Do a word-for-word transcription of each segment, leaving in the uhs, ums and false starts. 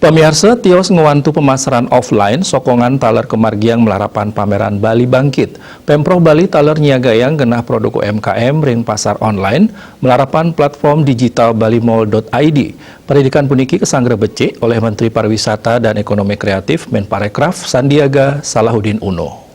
Pamiarsa, tios ngwantu pemasaran offline sokongan taler kamargiang malarapan pameran Bali Bangkit. Pemprov Bali taler nyiagayang genah produk U M K M ring pasar online malarapan platform digital balimall dot I D. Paridikan puniki kasanggra becik olih Menteri Pariwisata dan Ekonomi Kreatif Menparekraf Sandiaga Salahuddin Uno.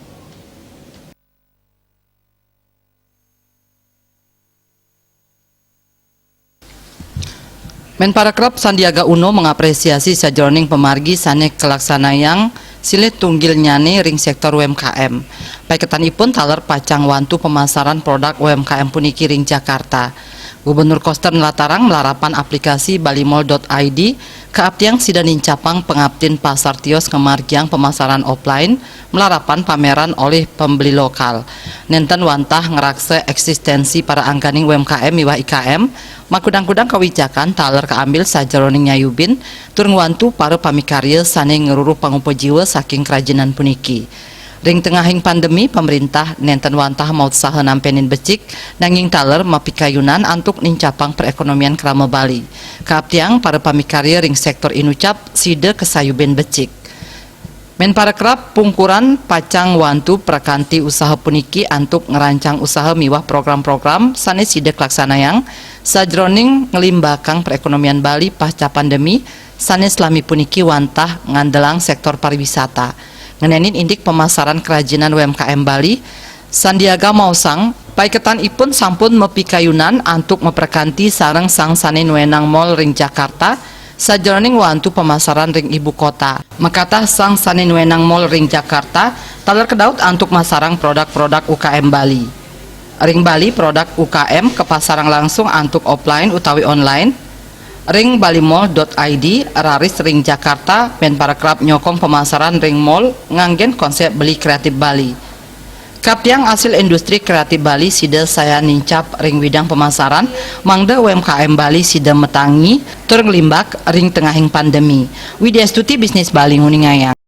Menparekraf Sandiaga Uno mengapresiasi sajeroning pamargi sane kalaksanayang silih tunggilnyane ring sektor U M K M. Paiketanipun taler pacang wantu pemasaran produk U M K M puniki ring Jakarta. Gubernur Koster nlatarang malarapan aplikasi balimall dot I D kaaptiang sida nincapang pangaptin pasar tios ngamargiang pemasaran offline malarapan pameran olih pembeli lokal. Nenten wantah ngraksa eksistensi para angganing U M K M miwah I K M, makudang-kudang kawijakan taler kaambil sajeroning nyayubin tur ngwantu para pamikarya sane ngruruh pangupa jiwa saking kerajinan puniki. Ring tengahing pandemi, pamrintah nenten wantah mautsaha nampenin becik, nanging taler mapikayunan antuk nincapang perekonomian krama Bali. Kaaptiang para pamikarya ring sektor inucap sida kasayubin becik. Menparekraf pungkuran pacang wantu prakanti usaha puniki antuk ngrancang usaha miwah program-program sane sida kalaksanayang sajeroning nglimbakang perekonomian Bali pasca pandemi sane salami puniki wantah ngandelang sektor pariwisata. Ngenenin indik pemasaran kerajinan U M K M Bali, Sandiaga maosang, paiketanipun sampun mapikayunan antuk maprakanti sareng sang sane nuenang mall ring Jakarta, sajeroning wantu pemasaran ring ibu kota. Makatah sang sane nuenang mall ring Jakarta, taler kedaut antuk masarang produk-produk U K M Bali. Ring Bali, produk U K M kapasarang langsung antuk offline utawi online ring balimall dot I D, raris ring Jakarta, Menparekraf nyokong pemasaran ring mall nganggen konsep Beli Kreatif Bali. Kaaptiang asil industri kreatif Bali sida sayan nincap ring widang pemasaran, mangda U M K M Bali sida matangi tur nglimbak ring tengahing pandemi. Widya Stuti, Bisnis Bali, nguningayang.